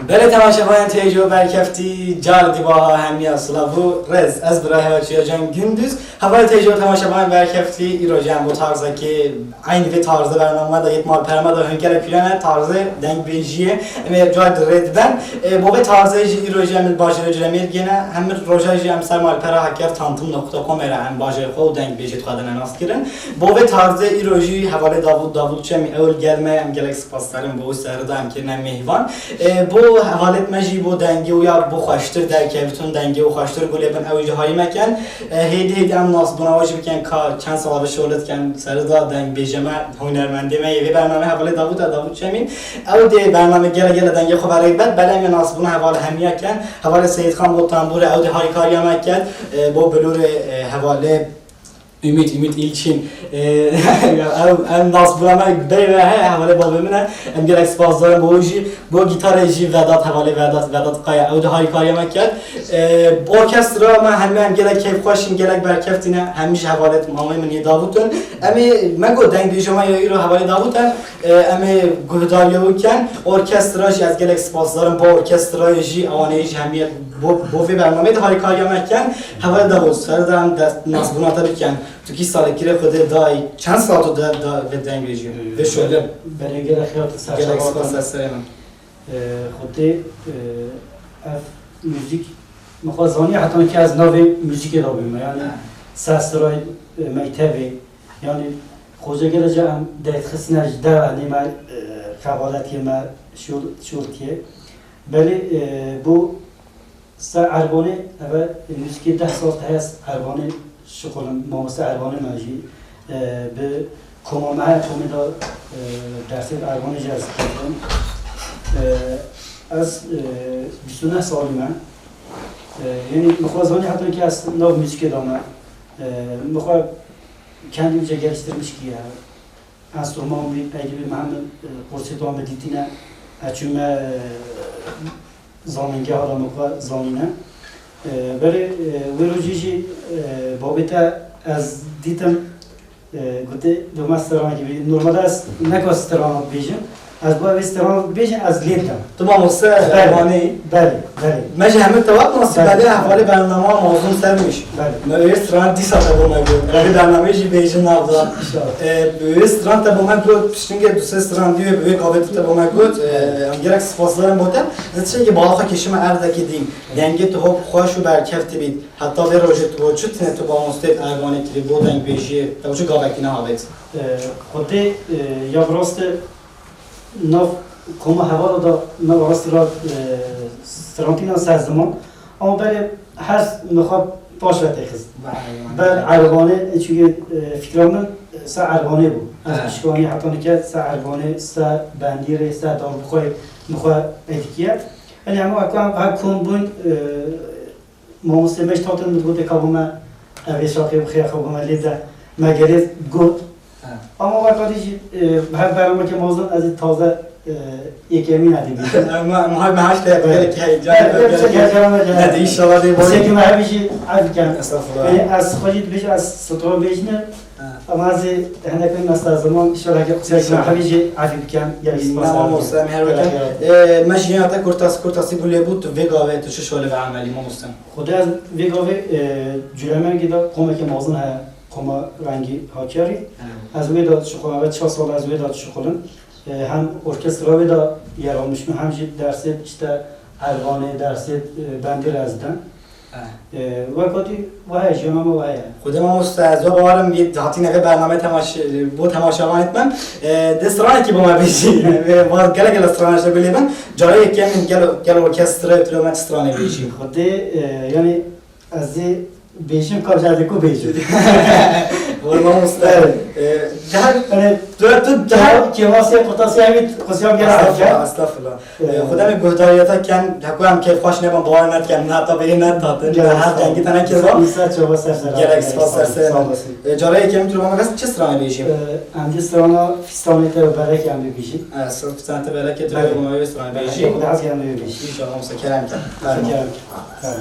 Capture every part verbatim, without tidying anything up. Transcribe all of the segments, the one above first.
Belê temaşevanên têjo berkeftî, car dî baha hemiya silav û rêz. Ez bira hewa Çiya Can Gündüz. Hevalê têjo temaşevanên berkeftî, îro jî em bo tarzekê eynî vê tarzê bername de yêt malpereme de hingere pîrane tarzê dengbêjiyê. Em ê car di rê diben. E, bo vê tarzê jî îro jî em li bajêrê Ciremêr gêne. Hemir roja jî em ser malpera Hakkari tanıtım nokta comê re em bajêrê xwe û dengbêjê xwe dine nas kirin. Bo vê tarzê îro jî hevalê Davut, Davut Çemî ew li gel me, em gelek spas dikarin bo wî serî de em kirine mêhvan. E, bo hevalêt me jî bo dengê wî ya bo xweştir derkevitûn, dengê wî xweştir gulê bin ew jî harî me ken. E, hêdî hêdî em nasbûna wî jî bikin ka çend sala bi şolê dikin serî de dengbêjê me, hunermendê me yê vê bernamê hevalê Davut e, Davut Çemî. Ew dê bername gele gele dengê xwe berê bed, belê em ê nasbûna hevalê hemiya ken. Hevalê Seyîd Xan bo tembûrê ew dê harîkariya me ket, e, bo bilûrê, e, hevalê Ümit, Ümit İlçin. E, ew, ew nasbûna me berê ve heye, hevalê bavê min e. Em gelek spasdar in bo wî jî. Bo gîtarê jî Vedat, hevalê Vedat, Vedat Kaya. Ew dê harîkariya me ket. E, orkestra me heme em gelek keyfxweş in, gelek berkeftî ne. Hemî jî hevalêt mamê min yê Davut in. Em ê me got dengbêja me ya îro hevalê Davut e. E, em ê guhdariya wî ken. Orkestra jî ez gelek spasdar im bo orkestrayê jî, ewanê jî hemiyê bo, bo vê bernameyê de harîkariya me ken. Hevalê Davut, serî de em dest nasbûna te bikin. Tu kî salekirê xwe dê dayî, çend sal tu de, de vê dengbêjiyê, vê şolê? Belê, gelek xêr, tu ser çava. Gelek spas, ser serê min. E, Xwedê, e, ev muzîk, min xwe zaniye heta ke ez navê muzîkê de bûme, yanî Ha. Ser Sirayê, e, Mektebê, yanî xoce gelece em derdixistine ji dev, nê me, e, xebaletiyê me, şûr-, şûrtiyê. Belê, e, bo ser Erbanê, eve muzîkê deh sal te heye ez Erbanê şixulim, mamoste Erbanê me jî, e, bi koma me heye, komê de, e, dersê Erbanê jî ez dixwazim. E, ez, e, bîst û neh salî me. E, yanî min xwe zanî heta ke ez nav muzîkê de me. E, min xwe kendimce geliştirmiş kiye. Enstrûman bî, peydî bî me hemî, e, kursê wan me dîtîne, ez çûme, e, zanîngeha de min xwe zanîne. E, berê, e, wê rojê jî, e, babê te ez dîtim, e, gotê, doma strankî bî. Normalde ez neka strana dibêjim. Ez bo vê strana dibêjim, ez lê didim. Tu mamoste Erbanî? Belê, belê. Me jî hemî te wek nasî Belê. Belê hevalê bernama mazlûm sermiş. Belê. Me wê stran dîsa te bo me got. Belê. Belê bernameyê jî bêjin nav da. İnşallah. E, wê stran te bo me got, piştîngê du sê stran dî wê bi wê gavê tu te bo me got. E, em gelek spasdarin bo te. Ez tiştekî bala xwe kêşime erdekê dîn. Dengê tu hop xweş û berkeftî bît. Heta vê rojê tu bo çi tine tu mamosteyê Erbanê kirî bo dengbêjiyê, te bo çi gavekî nehavêt? E, Xwedê, e, ya bi rastî Nav koma hevala da me rastî ra, e, strantîna ser ziman. Ama belê her mixab paş ve têxist. Ber Erbanê, e, çünkü, e, fikra min, e, ser Erbanê bû. Ez He. pişkanî heta nike ser Erbanê, ser Bendîrê, ser Darbixweyê mixwe êdikiye. Belê hema wek em her kom bûn, e, Mamoste me ji tatin min digote ka bo me ev ê şarkê bixêre xwe bo me lê de me gelê got. Ha. Ama weka dî jî, e, her bernamek mezin ez ê taze, e, yekemîn edî bî. Em, em hay me haşt ya gelek heyecan. Evet, evet, evet, evet. Hadi inşallah dê boy. Seki me hevî jî ev ken. Estağfurullah. Yani ez xwe jî dibêjim ez stran bêjine. Ha. Ama ez ê hinek min mesta ziman, inşallah ki qusya ki İnşallah. Hevî jî ev biken. Yani Mamoste, em her weke. Evet, evet. E, me jî ya te kurtas, kurtasî bû lê bû, tu vê gavê tu çi şolê ve emelî mamoste? Xwedê ez vê gavê, e, Cûlemengê de komeke mezin heye, koma Rengî Hakerî. Evet. Ez wê de dişixulim, ve çar sal ez wê de dişixulim. E, hem orkestra wê de yer almişim, hem jî dersê işte Ervanê, dersê, e, Bendîrê ez didim. Evet. E, wek gotî, wa heye, jiyana me wa heye. Xwedê mamoste, ez we bawerim yê hatîne vê bernameyê temaşe-, bo temaşevanê me. E, dê stranekî bo me bêjî. Vê, va gelek gelek strana ji te gulê bin. Carê yekemîn gel, gel orkestrayê tu me stranê bêjî. Xwedê, e, yani Ez ê bêjim ka ji ez ê ku bêjim. Wala mamoste. Evet. E, her, Evet. tu, tu, her Kêmasê qurtasê hemî qusya gel Estağfurullah, estağfurullah. Evet. E, Xwedê me guhdariyeta ken, heku em keyf xweş neban, bawer nediken, ne heta bêrî ne tatin. Gerek Her sağ ol. Dengî te nekirda. Sen çaba ser ser. Gerek Gerek spas sağ ol. Ser ser. Sağ olasın. E, carê yekemîn tu bana bes çi stranê bêjî? E, em dî strana Fistanê te berekê em bêjî. E, sir fistanê te berekê tu Evet. bana stranê Berekê bêjî. Xwedê ez em bêjî. İnşallah, mamoste kerem ken. Kerem ken. Evet.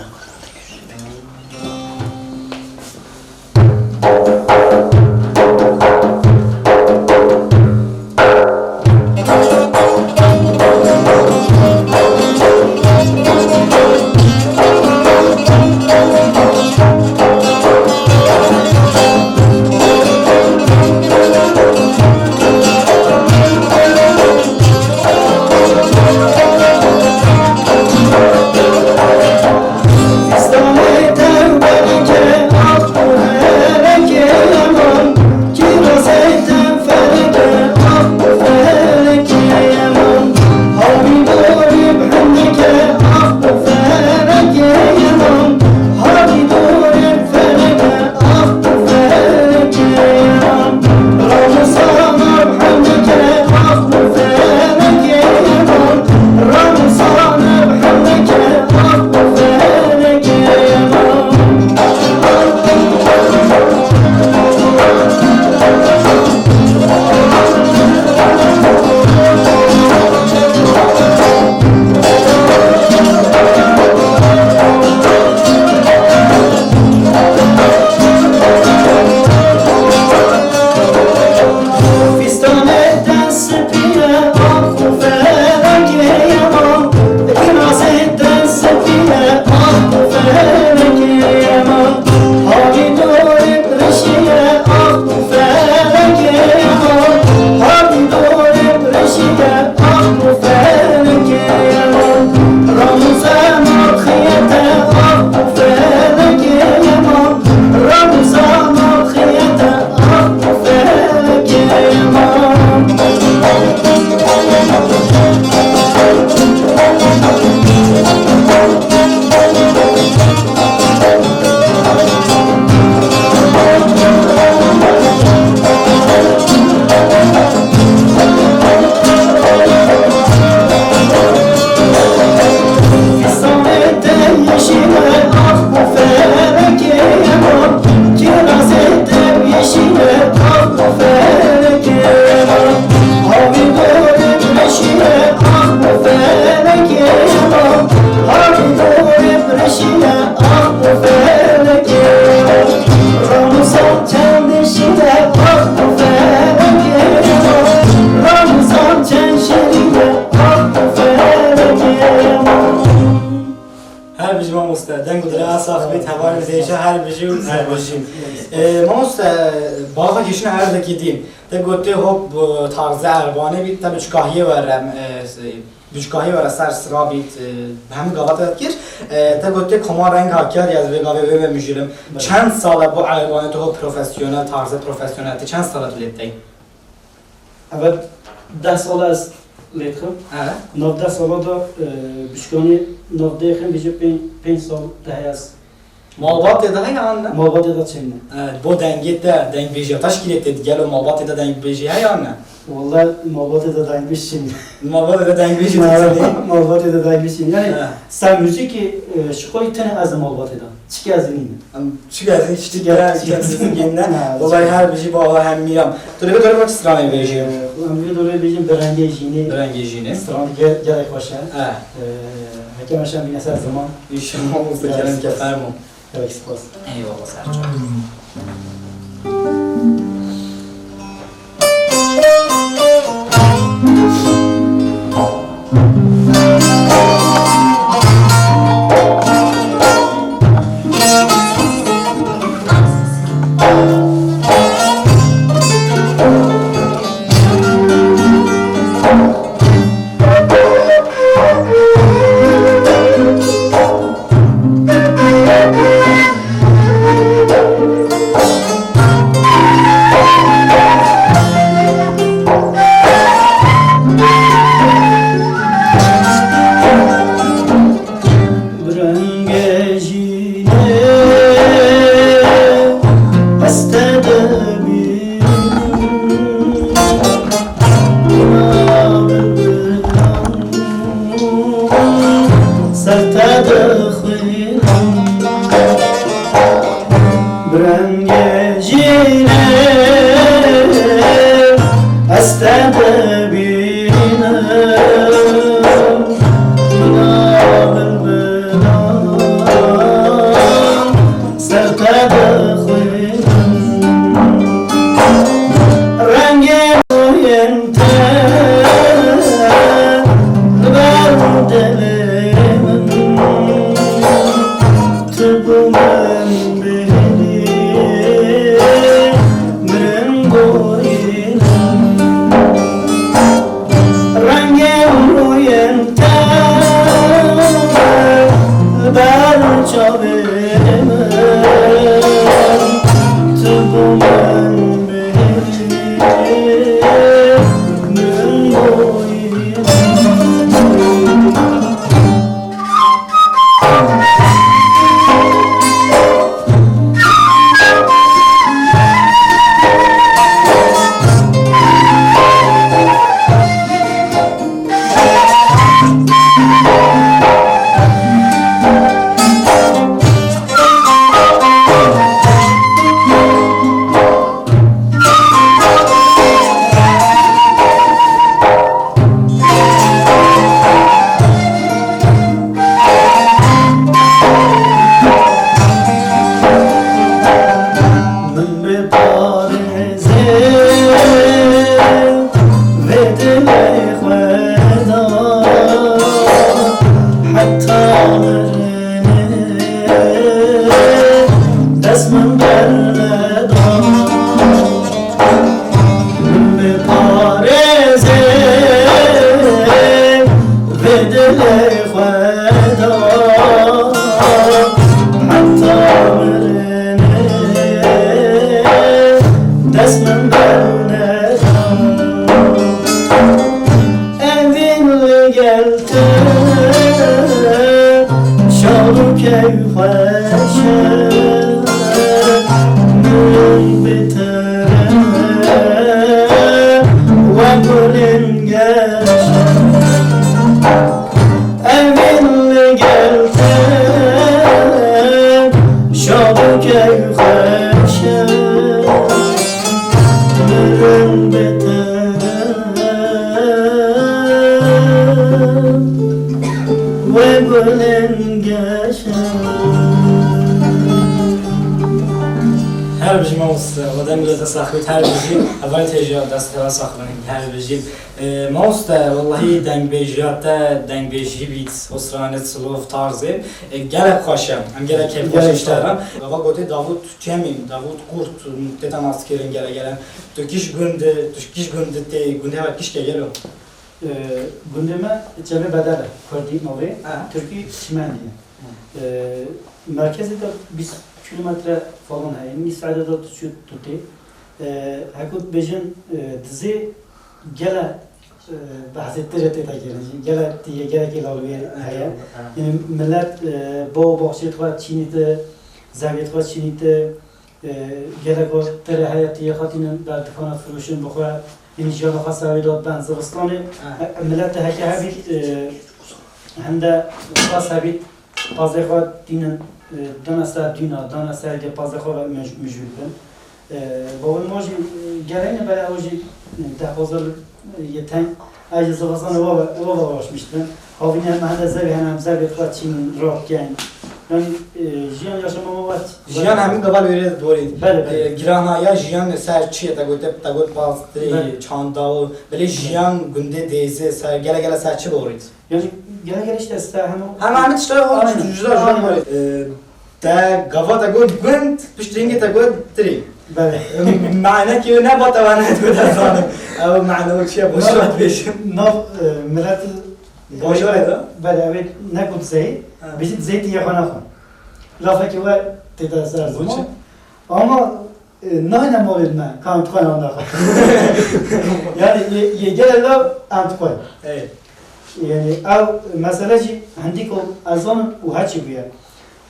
Ji mamoste, deng û dilê sax bît, hevalên hêja her bijî û ser bijî. Ee, mamoste, bava kişine erdekî dîn. Te gotê hop, e, tarzê Erbanê bît, te bi çikahiyê were, e, se-, bi çikahiyê were ser sira bît, e, bi hemû gava te kir. E, te gotê koma reng hakiya diye ez vê gavê wê me mijûlim. Çend sal e bo Erbanê tu hop profesyonel, tarzê profesyonel, tu çend sal e tu lê tey? Evet, deh sala ez lê dixim. He. Nav deh sala da, e, bişkanî nav dê xim bêje pênc, pênc sal deh ez. Malbatê de heye an ne? Malbatê de çêne. E, bo dengê te, dengbêjiya te şkîlê tê digel û malbatê de dengbêjî heye an ne? Walla malbatê de dengbêj çêne. Malbatê de dengbêjî çêne. Malbatê de dengbêj çêne. Yani, he, sen müzikî, e, şixoyî tene ez malbatê de. Çike ez nîne. Em, çi gelsin, çi gelsin, çi gelsin, çi gelsin, gelsin. Ha, wallahî her bijî bava hem mîram. Tu dibê dore çi stranê bêjî? Em dibê dore bêjin bi rengê jînê. Bi rengê jînê. Stran ge-, gelek xweş e. Eh. Ee, heke meşem bîne ser ziman. İnşallah, usta kerem ke fermo. Gelek spas. Eyvallah, ser çav. Bi rengê jînê ez te dibînim. Ser te dixwînim. Bi rengê jînê ez te dibînim. Mina bilbilan ser te dixwînim. Rengê rûyên te li ber dilê min. Tu bû min bêhnî, mirin goyî min. Rengê rûyên te li ber çavê min, tu bû min bêhnî, min goyî min. Min biparêze vê dilê xwe da, heta mirinê dest min berneda. Min biparêze vê dilê xwe da, heta mirinê dest min berneda. Evîn li gel te şad û keyfxweş e, min bi te re wek gulên geş e. Evîn li gel te şad û keyfxweş e, mirin bi te we gulên geş e. Her bijî mamoste, Allah dengê te sax bît, her bijî. Hevalê te jî dest te sax bin, her bijî. E, mamoste, wellahî dengbêjiya te, dengbêjî bît, osranê silov tarzê. E, gelek xweş e, em gelek keyf xweş Gelek ji te sağ ol. re. Gava gotê Davut Cemîl, Davut Kurt, tê te nas kirin gele gele. Tu kîş gund, tu kîş gund tê, gundê hev kîş ke gelo? E, gundê me Çemê Bedel e, Kurdî navê, Aha. Tirkî Çimendî ye. Hı. E, merkezê de bîst kilometre falan heye, nîv saete de tu çû tu tê. E, heko dibêjin, e, dizê gele, e, behsê tije tê te kirin. Gele tije, gelekî lal wê heye. Evet, evet. Yani millet, e, bağ û bahçeyê xwe çînîte, zevê xwe çînîte, e, gelek tire heye tije xwe tînin ber dikana firoşin bi xwe. Yani jiyana xwe serê de ben zivistanê, Evet. e, millet heke hebît, e, hende xwe sebît, pazê xwe tînin, e, dana ser dîna, dana ser de pazê xwe ve mej-, mijûl bin. E, bavê ma jî, e, gereyne bere ew jî, e, deh pazar, e, yê teng, ez jî zivistanê wa ve, wa ve uğraşmıştım. Havîne em hende zevê hene, em zevê xwe çîn, rahat keyn. Yani, e, jiyan yaşama ma vat. Jiyan hemî gava li wêrê borî. Bele, bele. E, girana ya jiyan ser çi ye? Te got, te got pastirî, Bele. çanda û belê jiyan gundê dêze ser, gele gele ser çi borî? Yani gele gele işte ser hemû Hema hemî tişta o Aynen. cuda cuda Aynen. borî. E, te gava te got gund, pişt ringê te got tirî. Bele. E, mane ki ne bata ve ne tu da zanim. Ew mane o çi ye? Boş ver bêjim. Nav, e, millet Bajarê de? Bele, evet, ne got zey, Ha. Bijî zey tije xwe naxwe. Lafekî we tê de ser ziman. Ama, e, nayne malê me, ka em dixwin an naxwe. Yani, yê, yê gele law em dixwin. Ey. Yani, ew mesele jî hindî ku ez zanim û heçî bûye.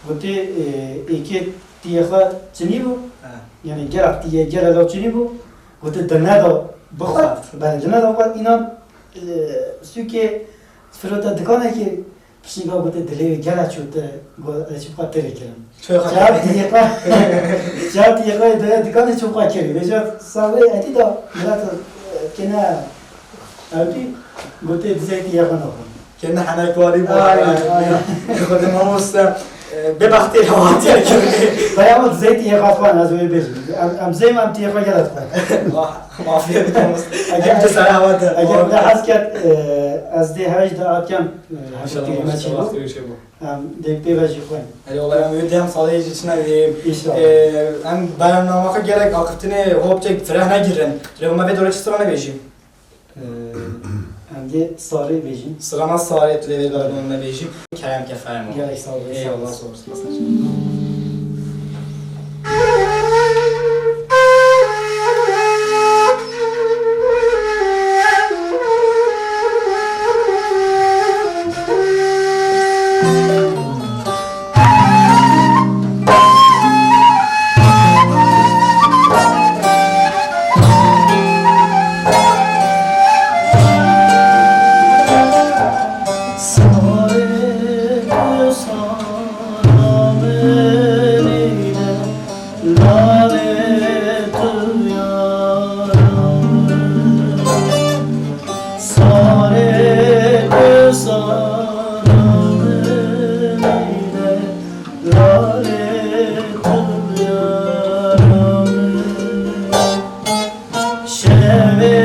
Gotê, e, êkê tije xwe çinî bû. Ha. Yani, gelek tije gele law çinî bû. Gotê, di neda bixwe. Bixwe. Bele, di neda bixwe, înan, e, sûkê firote dikanekê. Piştî ka gote dilê wê gela çû te, go-, ez çû xwe têrê kirim. Çav tiyê xwe, çav tiyê xwe daya dikanê çû xwe kirî. Vêca savê etî da, milet, e, kene, ew dî, gote dizey tiyê xwe naxwe. Kene henekwarî bû. Aynen, aynen. Xwedê mamoste, e, bê bextê hewatiye kirî. Baya ma dizey tiyê xwe xwe, ez wê bêjim. Em, em zey em tiyê xwe gela dixwe. Wah, mafiye bî mamoste. Eger, Em de sere hewate. eger te hez ket, e, ez dê hewij de akem, e, hewate. İnşallah, inşallah, wextê wê çê bû. Em dê pê ve jî xwên. Erê, wela em wê dem salê jî çine wê. İnşallah. Ee, em bernamexê gelek axiftinê hopçek fireh negirin. Lê me vê dore çi sira nebêjî? Ee, em dê sarê bêjin. Sirana sarê tu lê vê bernamê me bêjî. Kerem ke fermo. Gelek sağ ol. Eyvallah, sağ ol. Sarê tu sara min, lalê tu yara min. Şevê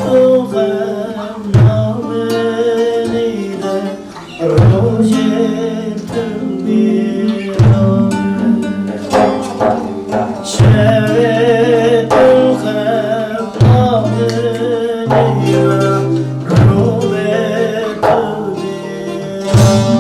tu xemla min, rojê tu bîra min. Şevê tu xemla min, rojê tu bîra min.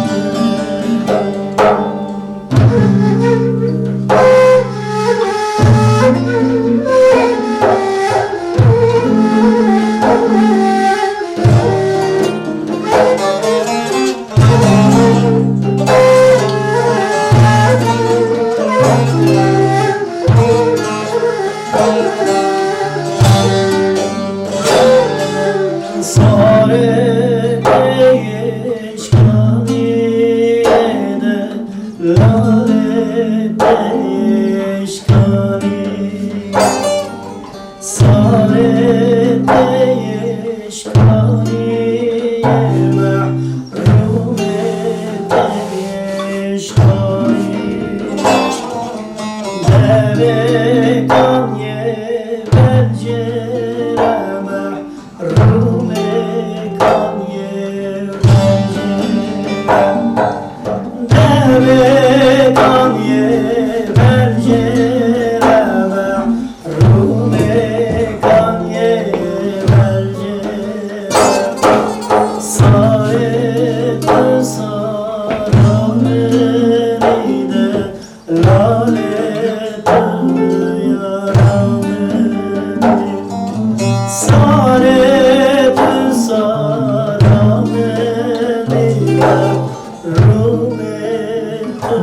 Rûmê tu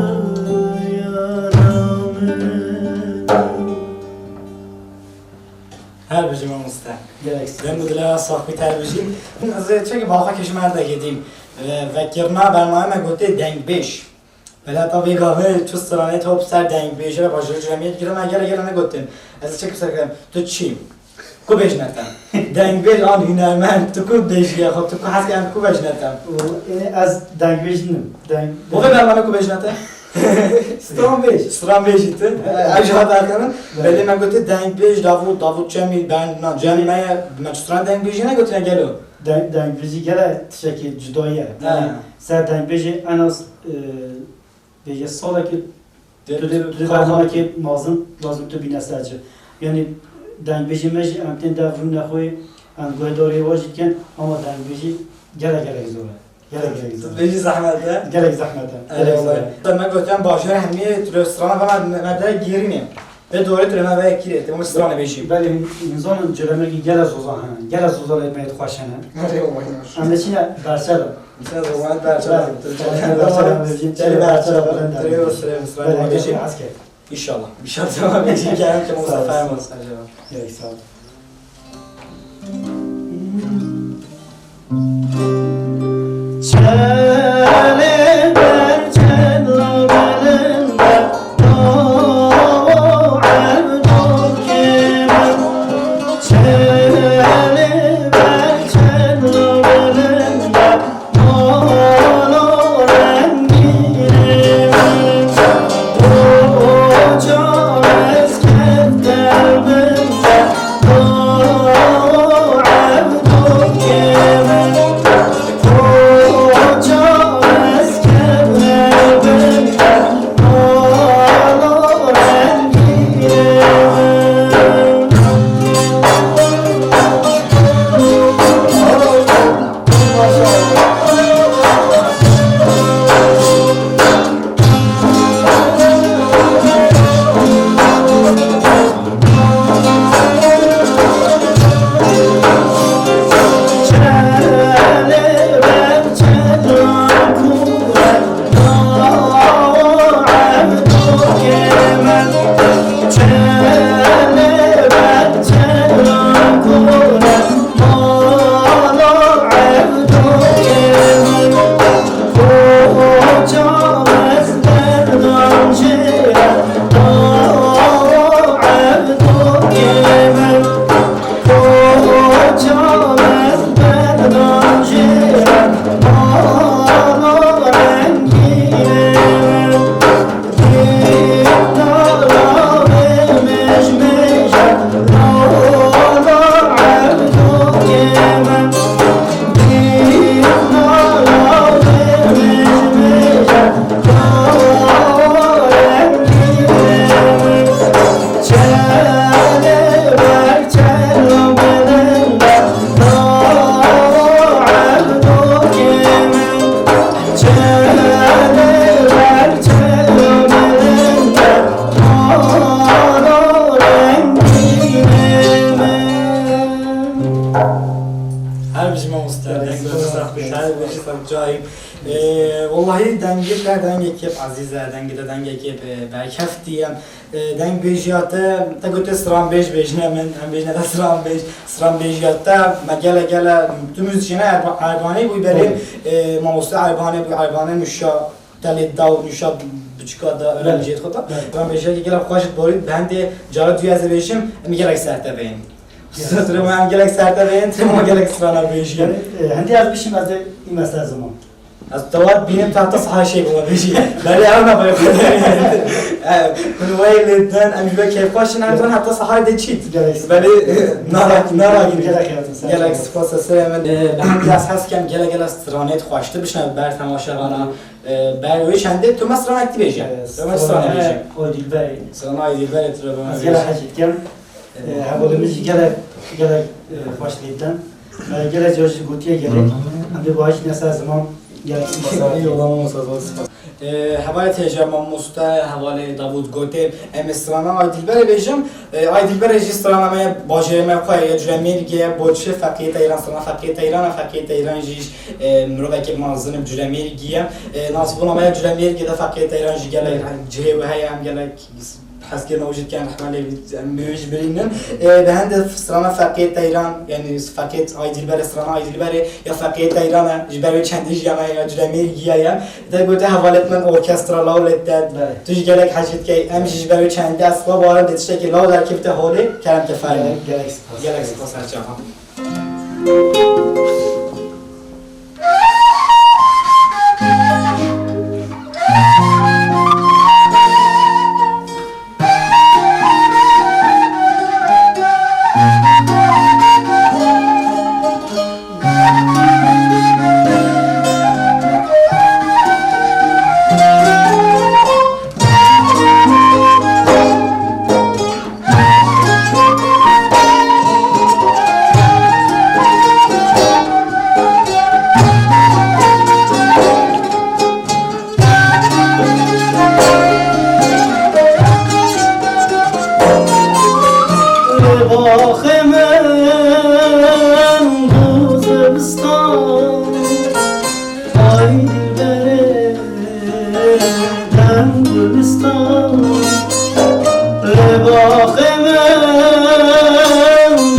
yana min. Her bijî mamoste. Gerek. Dem û dilê sax bî, her bijî. Ez ê çekî baxa kêşim her degê dîm. Vekirina bername me gotê dengbêj. Belê, ta vê gavê çi stranê top ser dengbêjê re bajarê Curemiyê digire, me gele gele negotin. Ez ê çekî ser kirim. Tu çi? Ku bêjne te? Dengbêj an hunermend, tu ku bêjiye xwe, tu ku hez em ku bêjne te? Ê, ez dengbêj nim. Deng- Bo vê bername ku bêjne te? Stranbêj. Stranbêjî tu. Ew jî hat axivin. Belê. Belê, me gotî dengbêj Davût, Davût Cemîl, ben, na, Cem me ye, me çi stran dengbêjî negotine gelo? Deng-, dengbêjî gele tiştekî cuda ye. He. Yanî ser dengbêjê en az, e, bêje salekî tu dê, tu dê bernamekî mezin lazim tu bîne ser cî. Yanî dengbêjê me jî em tên dev rûne xwe, em guhdarî we jî dikin, ama dengbêjî gelek gelek zor e. Gelek gelek zor e. Bêjî zehmet e. Gelek zehmet e. Eyvallah. Gelek zor e. Me gotiyan bajarê hemî tu strana ve me, me de gêrîne. Vê dorê tu me ve kîrê, tu me stranê bêjî. Belê, însanın Curemekî gelek zozan hene. Gelek zozan lê me xweş hene. Eyvallah. Em de çîne berçe de. Mesela zaman berçe lazım. Çeli berçe lazım. Çeli berçe lazım. Tirê o sıraya mısra. Belê, gelek hez ke. İnşallah. İnşallah. Bir şey zaman bir şey geldi ki Mustafa olsun acaba. Gerek sağ ol. Her bijî mamoste, dengê te sax be. Her bijî sax cayî. Ee, wellahî dengê te dengekî ezîz e, dengê te dengekî, e, berkeftî ye. E, dengbêjiya te, te gote stranbêj bêjine min, em bêjine te stranbêj, stranbêjiya te, me gele gele, tu muzîşyena Erba-, Erbanê bûyî belê, Tabii. E, mamoste Erbanê bûyî, Erbanê nuşa, telê da û nuşa biçika da, Evet. Öğrenciyê xwe da. Evet. Stranbêjiyekî gelek xweş ji borî, bi hindê cara duyê ez ê bêjim, em gelek ser te bêjin. Yes. Stres em gelek ser te bêjin, tu ma gelek strana bêjî. Yani, e, hindê ez bişim, ez ê îme ser ziman. Ez tewat bînim, tu heta saha şeş bûma bêjî. Belê ew nabê xwe derê. Hûn wê lê din, em ji we kêfxweş in, em zan heta saha dê çît. Gerek. Belê, e, nara-, naragî. Gerek yaratın sen. Gerek spas e serê min. E, bi hindê ez hez kem gele gele stranê xweştir bişne ber temaşevana. E, ber wê çendê tu me stranek dibêje. E, tu me stranek bêje. Ay Dilberê. Strana Ay Dilberê tu re bime bêje. Ez gele hez dikim. E, hevalê min jî gelek, gelek, e, xweş lê din. Me gelek car jî gotiye gelek. Em dê bahişîne ser ziman, Eyvallah, mamosta, zor spas. Ee, hevalê têja mamoste, hevalê Davut gotê, em ê strana Ay Dilberê bêjim. Ee, Ay Dilberê jî strana me ye, bajêrê me xwe ye, Culemêrgê ye, bo çi Feqiyê Teyran, strana Feqiyê Teyran e, Feqiyê Teyran jî, e, mirovekî mezin e, Culemêrgî ye. E, nasîbûna me ya Culemêrgê de Feqiyê Teyran jî gelek cihê wê heye, em gelek hezkirina wî jî dikin, rehme lê bî, em wî jî birînin. E, bi hende strana Feqiyê Teyran, yanî Feqiyê Ay Dilberê, strana Ay Dilberê ya Feqiyê Teyran e, ji ber wê çendî jiyana ya Culemêrgî ye. Te gote hevalêt min orkestra law lê te, Belê. Tu jî gelek hecî dikey, em jî ji ber wê çendî ez xwe barin dê tiştekî law derkevite holê, kerem ke fermî. Gelek, gelek spas. Gelek spas her çaxa. Baxê min du zivistan, ay dilberê dem gulistan. Lê baxê min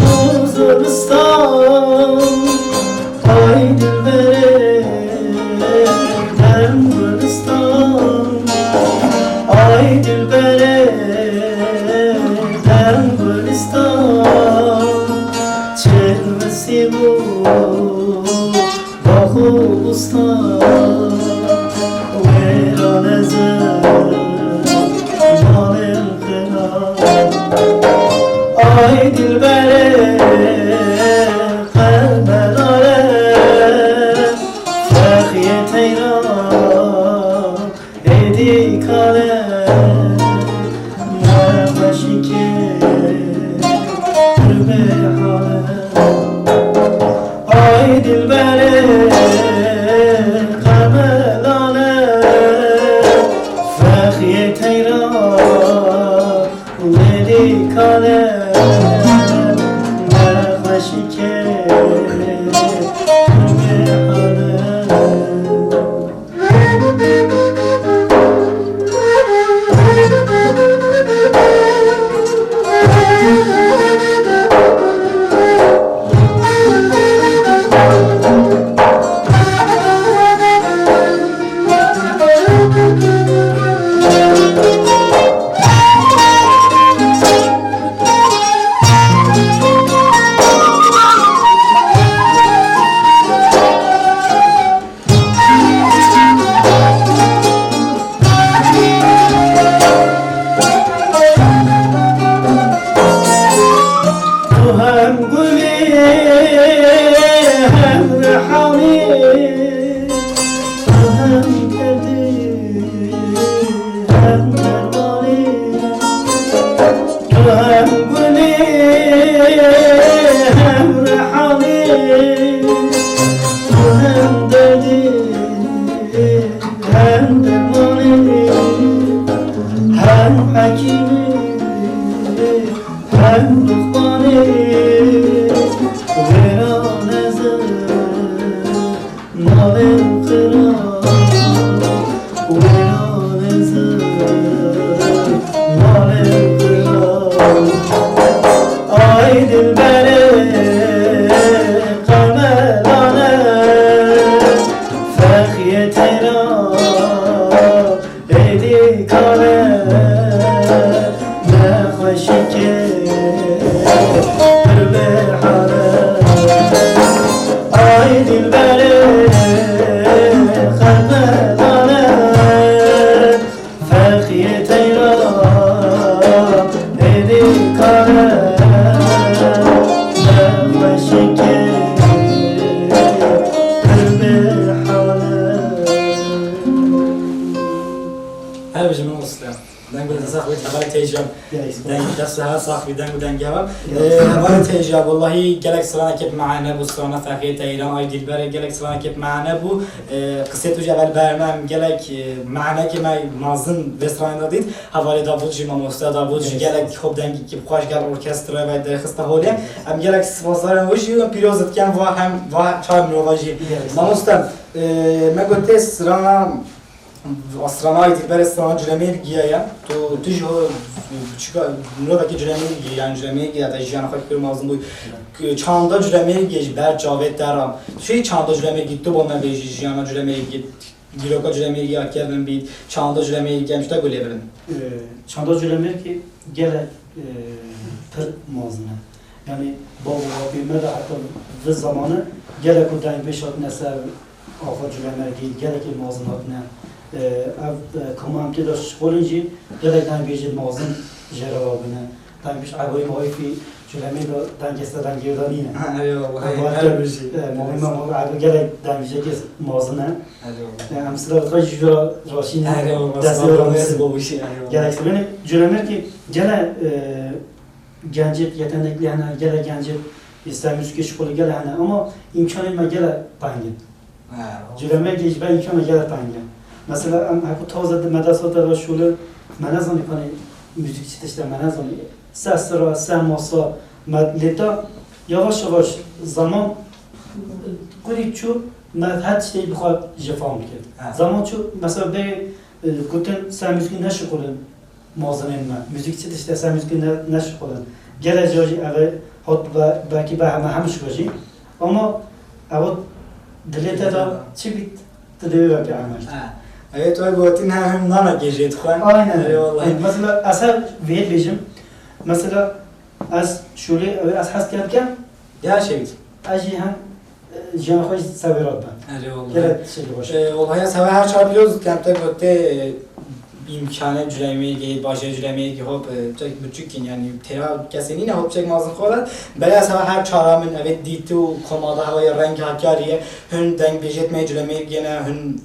du zivistan, ay dilberê dem gulistan. Ay dilberê dem gulistan. Çêl misî bû. Bax û bostan wêran ez im, malên xira. Ay dilberê qemelare, fexiyê teyran. Êdî kale nexweşîkê pir bê hale. Ay dilberê qemelane, fexiyê teyra êdî kale nexweşîkê pir bê hale. Tu hem gulî, hem rihanî, tu hem derdî, hem dermanî. Tu hem gulî, hem rihanî, tu hem derdî, hem dermanî, hem hekîmî, hem ruhbanî, wêran ez im, malên xira, wêran ez im, malên xira. Ay dilberê qemelane, fexiyê teyra êdî kale nexweşîkê pir bê hale. Ay dilberê qemelane, fexiyê teyra êdî kale nexweşîkê pir bê hale. Sax bî, hevalê teycan. Gelek spas. Deng, dest her sax bî, deng û dengê we. Gelek Ee, spas. Hevalê teycan, wellahî gelek stranekê bi mane bû, strana Fexrê Teyran, Ay Dilberê, gelek stranekê bi mane bû. Ee, qisê tu jî evel bernam, gelek, e, manekê me mazin vê stranê de dît. Hevalê Davûd jî, mamoste Davûd jî, gelek spas, gelek hop dengî ki xweş gel orkestra ve derxiste holê. Em gelek spasdaran we jî, pîroz dikin va hem va çar mirova jî. Gelek spas. Mamoste, e, me gotê strana Strana Ay Dilberê strana Culemêrgiyê ye. Tu, tu jî ho, biçûka, mirovekî Culemêrgiyê, yani Culemêrgiyê de jiyana xwe kir mazin bû. Çanda Culemêrgiyê ji ber çavê te re. Tu çi çanda Culemêrgiyê tu bo me bêjî, jiyana Culemêrgiyê, dîroka Culemêrgiyê ya kevin bît, çanda Culemêrgiyê em ji te guh lê birin. Ee, çanda Culemêrgiyê gelek, e, pir mazin e. Yani bav û bapê me de heta vi zamanı gelek û dengbêj hatine ser axa Culemêrgiyê, gelekî mazin hatine. Ee, ev, e, koma em tê de şixulin jî gelek dengbêjê mazin jê re rabûne. Dengbêj Ebay Maîfî Culemêrgiyê de dengê ser dengê de nîne. Ha, eyvallah, Ama her te, bijî. E, Mavî me, Mavî Ebay gelek dengbêjekê mazin e. Eyvallah. E, em sira xwe jî jura raşîne. Eyvallah, destê sağ ol, babuşî, eyvallah. Gerek sibêne. Culemêrgiyê gelek, e, gencêt yetenekli hene, gelek gencêt ser muzîkê şixulî gelek hene, ama îmkanên me gelek teng in. Ha, Culemêrgiyê ji ber îmkana gelek teng in. Mesela em heko taze di medresata de şûlê, me nezanî kanê muzîk çi tişt e, me nezanî. Se sira, se masa, me lê ta yavaş yavaş zaman kurî çû, me her tiştê bi xwe jê fam dikir. Ha. Zaman çû, mesela bê, e, gotin ser muzîkî neşixulin. Mazinên me. Muzîk çi tişt e, ser muzîkê ne, neşixulin. Gelek cara jî ev hat be, belkî be heme hem şiwe jî. Ama ew dilê te de çi bît, tu dê wê vekî emek. Ha. Ev tu gotî ne hem nanekê jê dixwe. Aynen. Erê wallahî. Mesela ez her vê bêjim. Mesela ez şûlê ew ez hez dikem. Ya şey. Ez jî hem, e, jiyana xwe jî ser wê re dibe. Erê wallahî. Gelek tiştekî baş e. E, wallahî ez heve her çar pîroz dikim te gotê, e, îmkanê Culemêrgê, bajêr Culemêrgê hop, e, çek biçûk in, yani têra kesê nîne hop çek mazin xwe re. Belê ez heve her çara min evê dît û komada hewayê reng hakarî ye. Hin dengbêjêt me Culemêrgê ne, hin,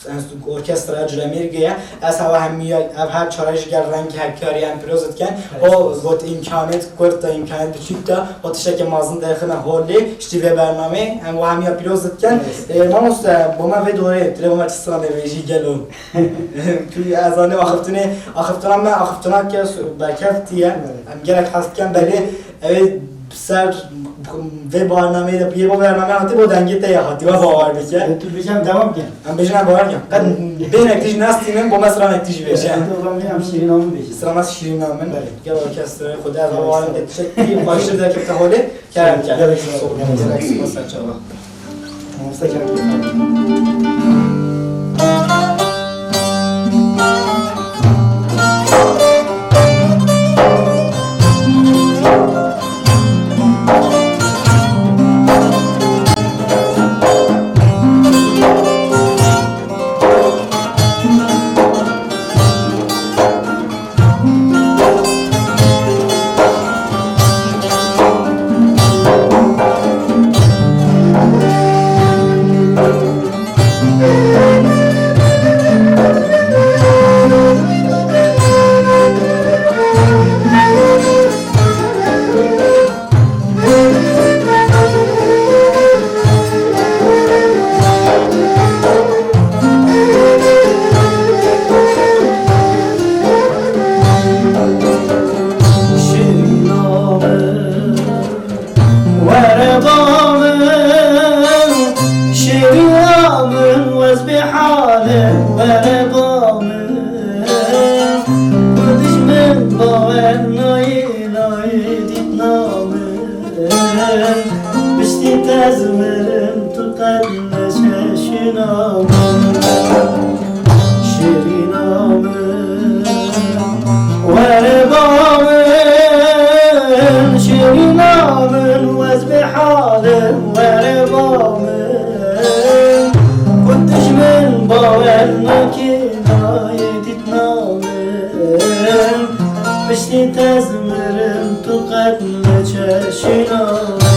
e, Orkestra Culemêrgê ye. Ez heve hemiya, ev her çare jî gel rengî hekkarî em pîroz dikin. Evet. O got îmkanêt kurt de, îmkanêt biçûk de, o tiştekê mazin derxine holê, ji vê bernameyê, em we hemiya pîroz dikin. Evet. E, mamoste, bo me vê dorê, tu lê bo me çi stranê bêjî gelo. Tu ez zanî axiftinê, axiftina me, axiftina ke berkeftî ye. Evet. Em gelek hez dikin, belê, ew ê ser vê barnameyê de, yê bo bername hatî, bo dengê te ya hatî, we bawer bike. E, tu bêjî em dewam kin. Em bêjin em bawer kin. Qet bênek tîj nestînin, bo me stranek tîj bêje. E, tu bêjî em şîrîna min bêjî. Strana şîrîna min. Belê. Gel orkestrayê xwe de, ez bawerim te tiştekî xweştir derkefte holê, kerem ker. Gelek spas. Gelek spas, ser çava. Şirîna min, were ba min, şirîna min, wez bê halê, were ba min. Ku dijmin bawer nayê, nayê dîtna min. Piştî te ez mirim, tu qet neçe şîrîna min, şîrîna min. Were ba min, şîrîna min, wez bê halê, were ba min. Ku dijmin bawer nake, nayê dîtna min. Piştî te ez mirim, tu qet neçe şîrîna min.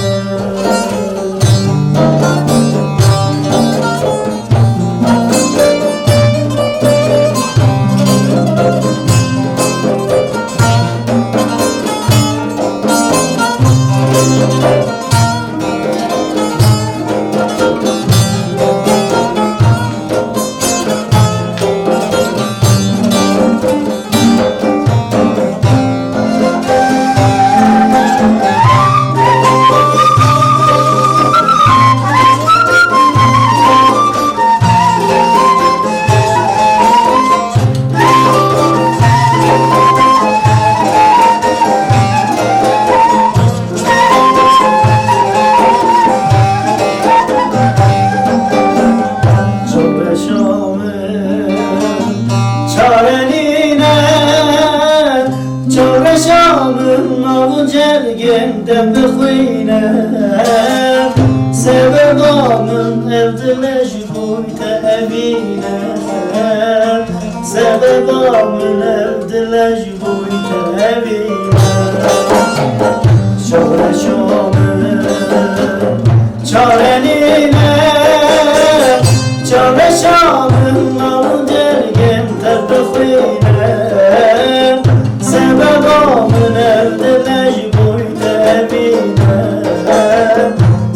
Sebeba min ev dil e ji bo te bîne. Şareşa min çare nîne, çareşa min mal dergên te dixwîne. Sebeba min ev dil e ji bo te bîne.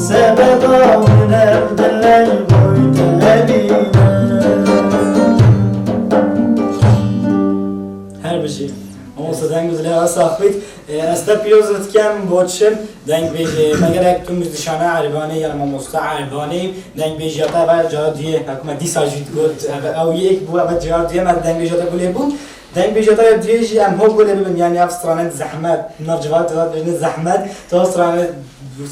Sebeba min ev dil e ji bo te bîne. Her bijî. Mamoste deng û dilê we sax bît. E, ez te pîroz dikim, boçim. Deng bêjê, me gerek tu muzîşana Erbanê, yan mamoste Erbanê, deng bêjiya te eve cara duyê, hekû me dîsa jî got, eve ew yek bû, eve cara duyê me deng bêjiya te gulê bû. Deng bêjiya te ya duyê jî em ho gulê bibin, yanî ev stranên zehmet, nav civat civat bêjin zehmet, tu stranê,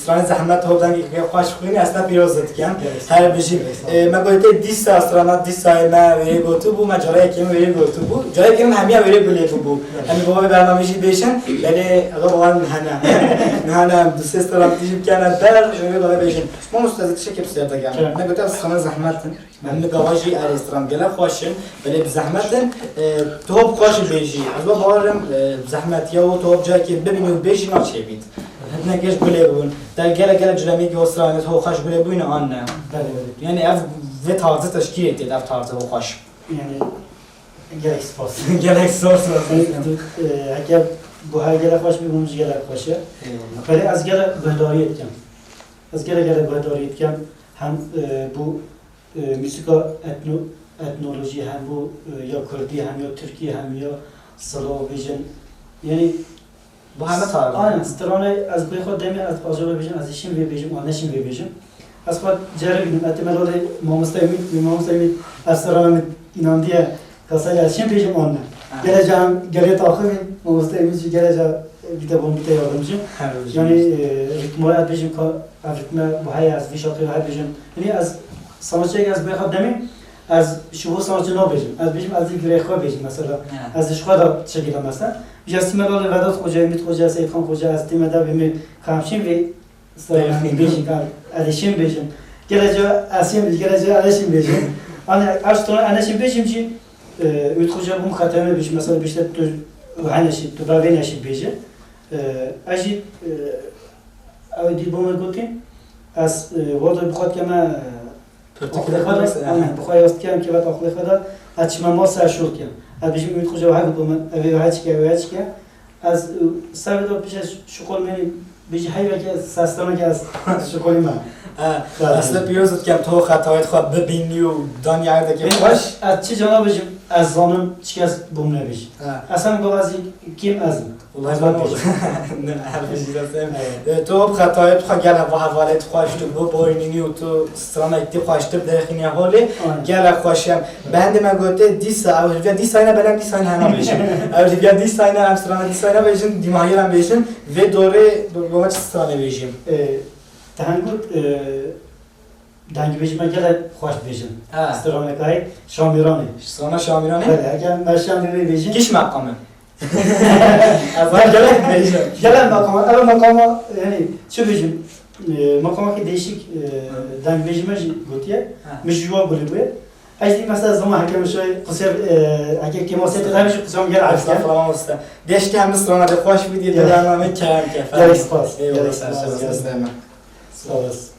stranê zehmet ho dengê xweş xwînî, ez te pîroz dikim. Her bijî. E, me gote dîsa strana dîsa me wêrê gotibû, me careyekê min wêrê gotibû. Careyekê min hemiya wêrê gulê bûbû. Em ê bava bernameyê jî bêjin, belê eva bawan hene. Hene, em du sê stran tî jî bikene ber, ji wê bala bêjin. Mamoste, ez tiştekê pirsiyar te gerim. Me gote ev strana zehmet in. Em bi gava jî erê stran gelek xweş in, belê bi zehmet in. E, tu hop xweş bêjî. Ez we bawerim, e, zehmetiya û tu hop cayekê bibînî û bêjî naçêbît. Hinek geş gulê bûn. Te gelek gelek culemê ki stranê tu hop xweş gulê bûyne an ne? Belê, belê. Yani ev vê tarzı teşkîl etê, ev tarzı hop xweş. Yani Gelek spas. Gelek spas. Heke bu her gelek xweş bî, hûn jî gelek xweş e. Eyvallah. Belê ez gelek guhdariyê dikim. Ez gelek gelek guhdariyê dikim. Hem, e, bu, e, muzîka etno-, etnolojî, hem bu, e, ya kurdî, hem ya tirkî, hem ya slavbêjin. Yani Bu heme tarih. Aynen, stranê ez bê xwe demê ez acaba bêjim, ez ê şîn vê bêjim, an neşîn vê bêjim. Ez xwe ceribînim, etê me lalê mamoste Emît, mamoste Emît, ez strana min înandiye, kasayê ez şîn bêjim, an ne. Ha. Gelece em gelê taxivîn, mamoste Emît jî gelece bîte bon, bîte yardımcı. Her bijî. Yani, e, ritmoya ez bêjim ka, ev ritme bu heye, ez vî şakê her bêjim. Yani ez sanatçiyek ez bê xwe demê, ez ji bo sanatçı nabêjim. Ez bêjim, ez ê girê xwe bêjim mesela. Ha. Ez ji xwe de çi girim mesela. Ji ez tîme lalê Vedat Xoca, Emît Xoca, Seyîd Xan Xoca, ez tîme de bê me kamçîn vê stranê bêjin, ka ez ê şîn bêjim. Gelece ez şîn bêjim, gelece ez şîn bêjim. Hani ev stran ez şîn bêjim jî, e, Emît Xoca bûm xeteme bêjim. Mesela bêjte tu hene şî, tu vê neşî bêjî. E, ez jî, e, ew dî bo me gotî. Ez, e, wada bi xwe dikeme, e, Pirtûkê aqilê xwe de, mesela, aha. Bi xwe yaz dikem, kêfa aqilê xwe de, ez çima ma serşok dikem. Ez bêjim, Umît Xoca, wiha got bo min, ev ê wiha çike, ev ê çike. Ez, e, serê de bêje şuxul mênî, bêjî hey weke sesdana ke ez şuxulî me. Ha, ez te pîroz dikem, to xetayê xwe bibînî û danî erdekê xweş. Ez çi cana bêjim, ez zanim çi kes bo min nebêjî. Ha. Ez hem gava ez kêm ez im. Wellahî ben ne, her bijî de sen. Evet. E, tu bi xetayê tu xwe gelek va hevalê tu xweş tu bo boynînî û tu stranek tu xweş tu derxînî holê. Aynen. Gelek xweş em. Bendê me gote dîsa, ew hêviya dîsa ne, belem dîsa ne hena bêjim. Ew hêviya dîsa ne, em strana dîsa ne bêjim, dîmahiyê em bêjim. Vê dorê, bo me çi strane bêjim? E, te hem got, e, Dengbêjî me gelek xweş dibêjin. Ha. Stranekayê Şamîranê. Strana Şamîranê? Belê, eger me şan bê bêjin. Kîş meqam e? Ez gelek bêjim. Gelek meqam e. Ev meqama, yani, çi bêjim? E, meqamakî değişik, e, dengbêjî me jî gotiye. Ha. Min ji wa gulî bûye. Ez jî mesela zaman heke min şoy qusir, e, heke kêmasê te de jî qusir gelek. Estağfurullah, usta. Deşte hem strana de xweş bî diye. Gelek. Bername kerem ke. Gelek spas. Eyvallah, gelek spas. Sağ olasın. Sağ olasın.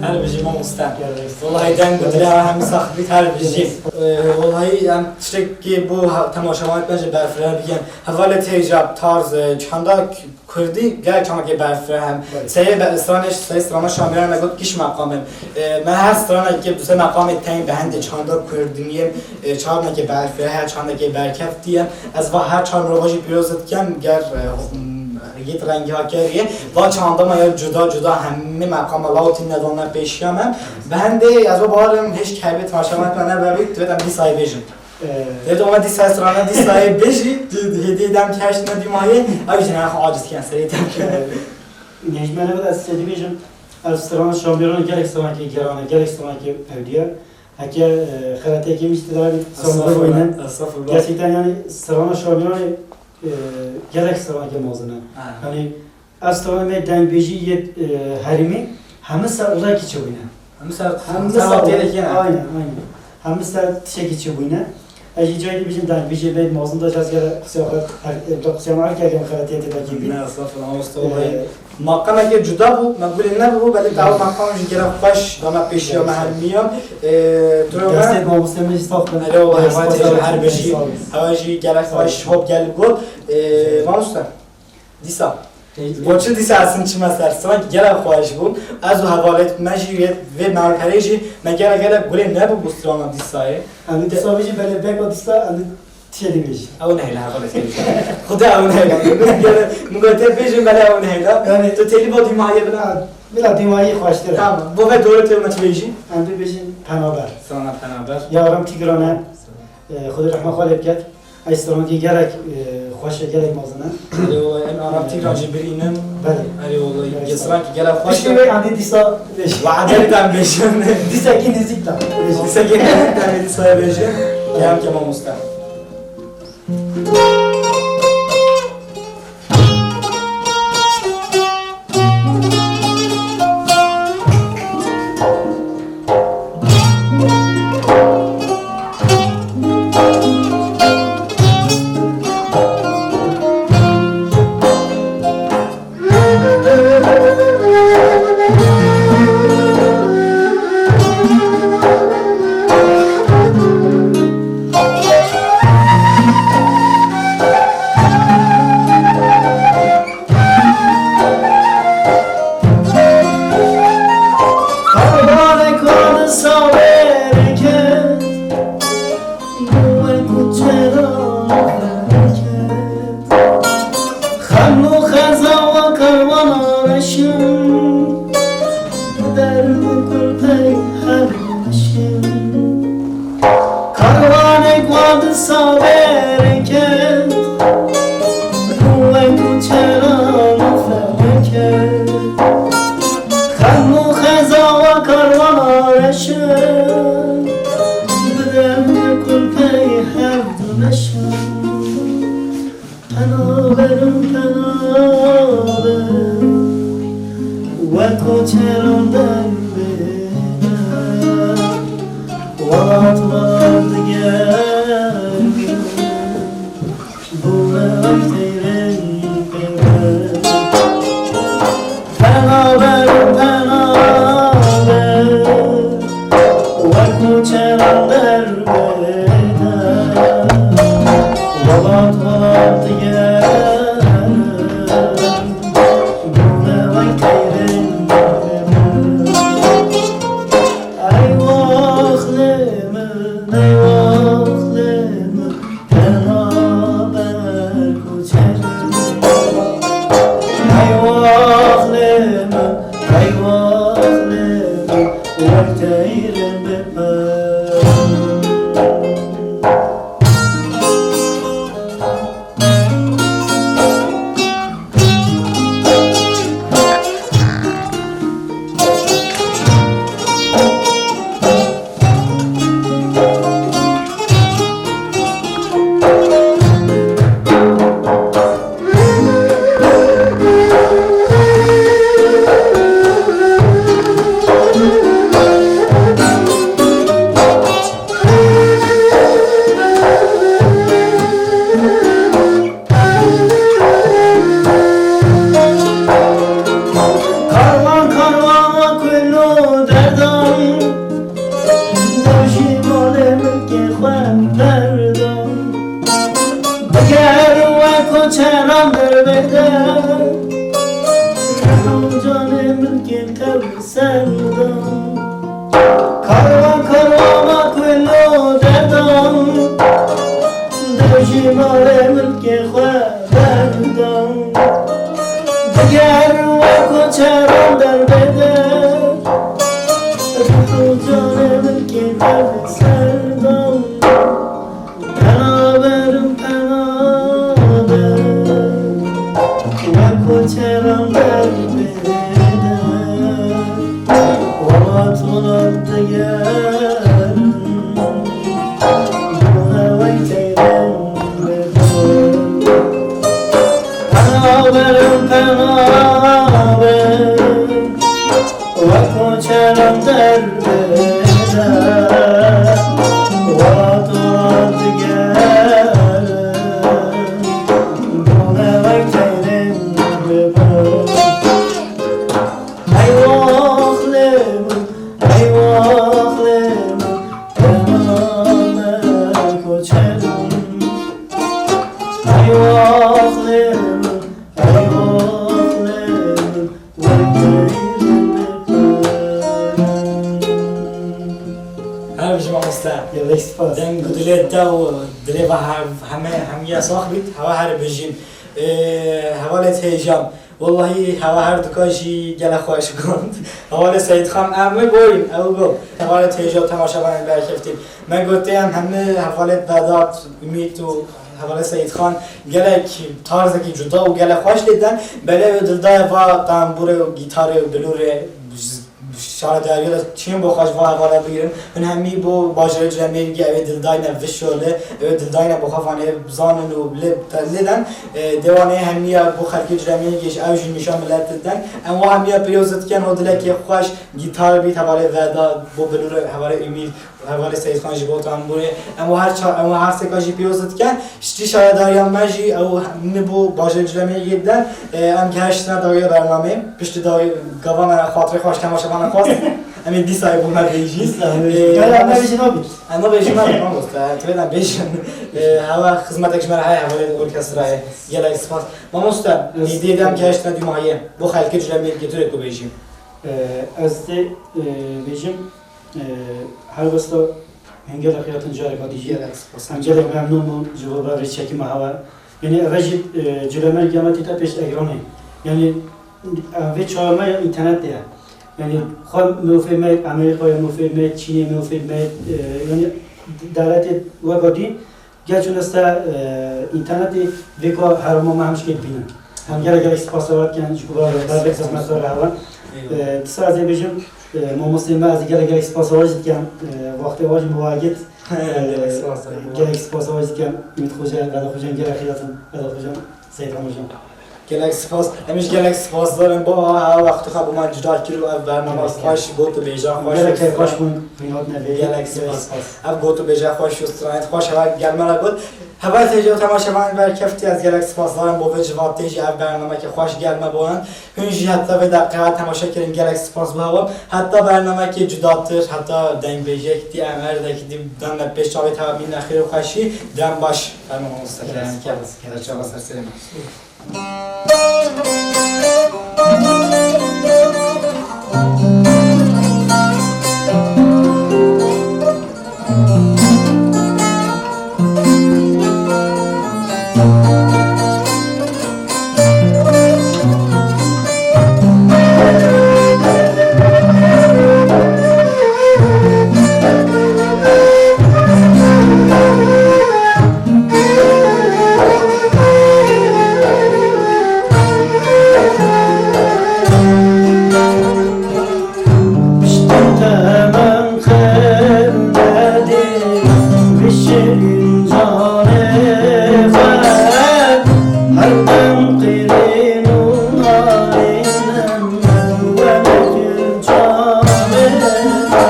Her bijî mamoste. Wellahî deng û dilê hemî sax bît, her bijî. Ee, wellahî em tiştekî bo ha-, temaşevanê me jî berfireh bikin. Hevalê têja tarz, e, çanda k-, kurdî gelek çandekê berfireh em. Belê. Seyê be-, stranê, seyê strana Şamîran me got giş meqam in. E, me her stranekê du sê meqamê teng bi hendê çanda kurdî yên, e, çandekê berfireh, çandekê berkeftî ye. Ez va her çar mirova jî pîroz dikim, ger, e, yêt rengî ha kerî. Va çanda me ya cuda cuda hemî meqama lawtî nedane pêşiya me. Bi hendê ez va bawerim hêj kevê temaşevanê me nebebî, divêt em dîsayê bêjin. Ee, Divêt ome dîsa strana dîsayê bêjî, tu hêdî dem keştine dîmayê, ew jî ne xwe aciz kiyan serê dem kiyan. Ee, Necmene bide ez sê dibêjim, ev strana Şamîranê gelek stranekê geran e, gelek stranekê ewdî ye. Heke, e, xeletiyekê min jî tê de hebî, Estağfurullah, strana bîne. Estağfurullah. Gerçekten yani strana Şamîranê, e, gelek stranekê mezin e. Ha. Yani ev stranê me dengbêjî yê, e, herêmî hemî ser odayekî çêbûne. Hemî ser, hemî ser têlekê ne. Aynen, aynen. Hemî ser tiştekî çêbûne. Ez jî cayê dibêjim dengbêjê me mezin de jaz gere qisiya xwe her, e, qisiya me her kerem xeletiyê tê de kê bî. Ne, estağfurullah, mamoste, wellahî. Ee, Maqamekê cuda bû, me gulê nebû, belê te ew maqam jî gelek xweş dana pêşiya me hemiyan. Ee, tu Destê mamoste me jî sax bin. Erê wellahî, heval têja her bijî. Sağ ol. Heval jî gelek xweş hop gel got. Ee, mamoste. Dîsa. Bo çi dîsa ez hin çime ser? Strankî gelek xweş bû. Ez û hevalêt me jî vê, vê malperê jî me gelek gelek gulê nebû bo strana dîsayê. Em dîsa bêjî belê beko dîsa em tişê dibêjî. Ew nehêle hevalêt bêjî. Xuda ew nehêle. Min got tê bêjin belê ew nehêle. Yani tu têlî bo dîmayê bina. Bila dîmayî xweştir e. Tamam. Bo vê dorê tê me çi bêjî? Em dibêjin penaber. Strana penaber. Yarim Tîgrane. E, Xwedê rehma xwe lê biket. Ev strankî gelek, e, xweş e, gelek mezin e. Erê wellahî, em Arap Tîgran jî birînin. Belê. Erê wellahî, strankî gelek xweş e. Piştî wê em dî dîsa bêjin. We'dê em bêjin. Dîsekî nêzîk de bêjin. Dîsekî nêzîk de em dîsa bêjin. Kerem ke mamoste. Xem û xeza we karwana reşin, bidem kulpey hevdu meşin. Penaberim penaber, we koçeran derbêde, welat welat digerin. Bûme wek teyrên pêwend. Penaber, penaber, wek koçeran derbêde, welat welat digerin. Bûme wek teyrên pêwend. Ey waxlê min, ey waxlê min, penaber koçer. Ey waxlê min, ey waxlê min, wek teyrên bêpem. Karwan karwan we kul û derdan, dew jî malê milkê xwe berdan. Diger we koçeran derbêde, rih û canê milkê tev serdan. Karwan karwana kul û derdan, dew jî malê milkê xwe berdan. Diger we koçeran derbêde, rih û canê milkê tev serdan. Penaberim penaber, we koçeran derbêde, welat welat digerin, bûme wek teyrên bêpem. Penaberim penaber, wek koçeran derbêde, welat welat digerin, bûme wek teyrên bêpem. Ey waxlê min, ey waxlê min, penaber koçeran. Ey waxlê min, ey waxlê min, wek teyrên bêpem. Her bijî mamoste. Gelek spas. Deng û dilê te û dilê ve her, heme, hemiya sax bît, hewa her bijîn. Ê, hevalê te hêja. Wellahî hewa her duka jî gelek xweş got. Hevalê Seyîdxan em ê boyîn, ew got. Hevalê te hêja û temaşevanên berkeftî. Me gotê em hemî hevalê Vedat, Umît û hevalê Seyîdxan gelek tarzekî cuda û gelek xweş lê den. Belê ew dildayê va tembûrê û gîtarê û bilûrê şaredariya de çiyên bo xweş va hevala bigirin. Hûn hemî bo bajarê Cilemêrgê ew ê dildayne vişole, ew ê dildayne bo xwe vanê bizanin û lê, lê den. E, dêwanê hemiya bo xelkê Cilemêrgê jî ew jî nîşan milet diden. Em wa hemiya pêroz dikin, ho dilekê xweş, gîtar bît, hevalê Vedat, bo bilûrê hevalê Umît, hevalê Seyîdxan jî bo tembûrê. Em wa her ça-, em wa her sêka jî pêroz dikin. Ji tî şaredariya me jî ew min bo bajarê Cilemêrgê diden. E, em gihiştine dawiya bernamê. Piştî dawî gava me xatirê xweş temaşevana xwest. Em ê dîsa ê bo me bêjî. Dîsa, e, gava me bêjî nabî. Em nabêjî me, mamoste, tu bêden bêjin. E, hewa xizmetek ji me re heye, hevalê orkestrayê. Gelek spas. Mamoste, ez, îdê de em gihiştine dîmahiyê. Bo xelkê Cilemêrgê tu rê ku bêjî. E, ez dê, e, bêjim, e, helbesta hingê de xiyatin careka dî jî. Gelek spas. Em gelek memnûn bûn ji bo rêçekî me hewa. Yanî eve jî, e, Cilemêrgê me tîte pêş ekranê. Yanî, e, vê çawa me ya înternetê ye. Yanî xwe mirovê me Amerîkayê, mirovê me Çînê, mirovê me, e, yanî dewletê weka dî, gel çûne ser, e, înternetê vê ka herêma me hemşkê dibînin. Em gelek gelek spas dikin ji ku ber, ber vê xizmeta re hevan. Eyvallah. E, dîsa ez ê bêjim, e, mamostê me, ez ê gelek gelek spas ji dikim. E, wextê we jî min wagit. Gelek spas, e, gelek spas ji dikim. Ümit Xoca, Vedat Xoca, gelek xêr hatin. Vedat Xoca, Seyîd Hemîd Xoca. Gelek spas. Em jî gelek spasdar in bo ha wextê xwe bo me cuda kir û ev bername xweş, got û bêja xweş. Gelek keyf xweş bûn, hîn hatin vê. Gelek spas. Ev got û bêja xweş û stranên xweş heval gel me re got. Heval seyirci û temaşevanên berkeftî, ez gelek spasdar im bo vê civatê jî ev bernameke xweş gel me boyan. Hûn jî heta vê deqe temaşe kirin, gelek spas bo hewa. Heta bernamekê cudatir, heta dengbêjek dî, em erdekî dî dan me pêş çavê tevamî nexêr û xweşî, dem baş. Fermo mamoste. Gelek spas. Gelek çava ser serê me. Piştî te min xêr nedî, bi şirîn canê xwe, her dem qirîn û narîn in, wek çavê xwe.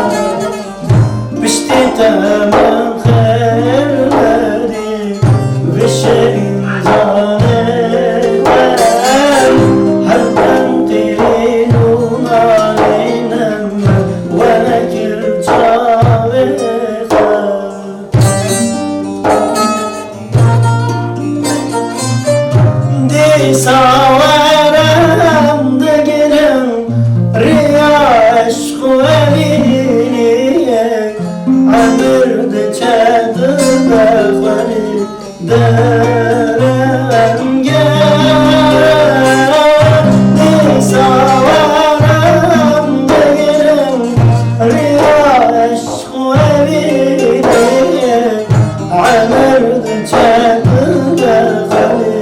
Piştî te min xêr nedî, vişêrin canê te, her dem qîrîn û narînim, we nekir çavê xwe. Dîsa werem digirim riya eşq û evîniyê, emir diçe dibe xwelî derengê. Dîsa werem digirim riya eşq û evîniyê, emir diçe dibe xwelî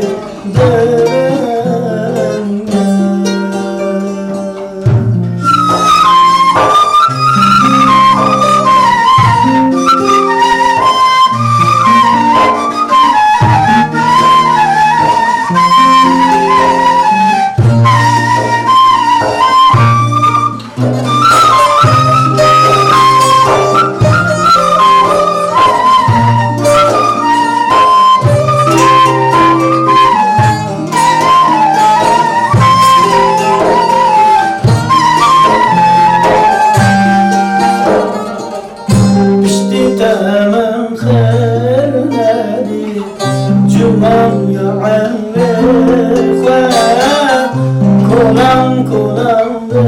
Piştî te min xêr nedî, ciwan ya emrê xwe, kolan kolan bi